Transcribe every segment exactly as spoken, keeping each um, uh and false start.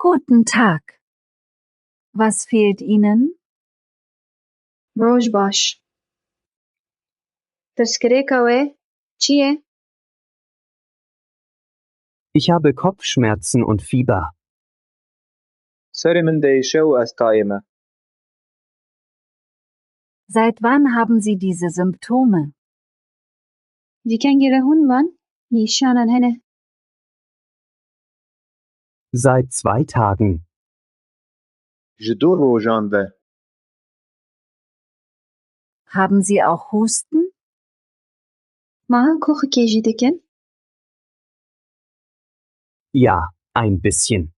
Guten Tag. Was fehlt Ihnen? Roj baş. Pirsgirêka we çi ye? Ich habe Kopfschmerzen und Fieber. Serê min diêşe û ez tayê me. Seit wann haben Sie diese Symptome? Ji kengî re hûn van nîşanan hene? Seit zwei Tagen. Ji du rojan ve. Haben Sie auch Husten? Ma koxikê jî dikin? Ja, ein bisschen.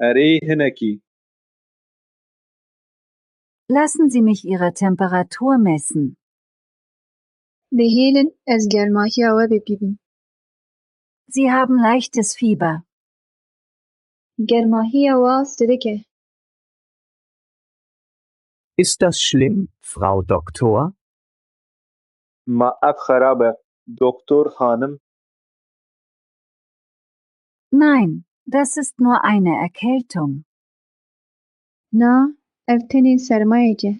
Erê, hinekî. Lassen Sie mich Ihre Temperatur messen. Bihêlin ez germahiya we bibînim. Sie haben leichtes Fieber. Germahiya we astidike. Ist das schlimm, Frau Doktor? Ma ev xerab e, Doktor Xanim? Nein, das ist nur eine Erkältung. Na, ev tenê sermayek e.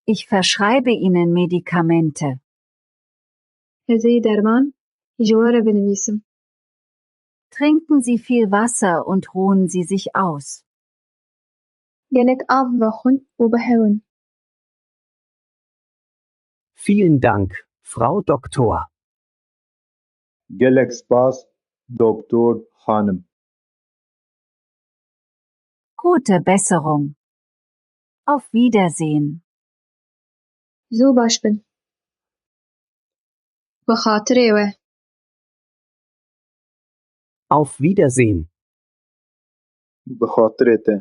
Ich verschreibe Ihnen Medikamente. Ez ê derman ji we re binivîsim. Trinken Sie viel Wasser und ruhen Sie sich aus. Gelek av vexwin û bihewin. Vielen Dank, Frau Doktor. Gelek spas, Doktor Xanim. Gute Besserung. Auf Wiedersehen. Zû baş bin. Bi xatirê we. Auf Wiedersehen. Bi xatirê te.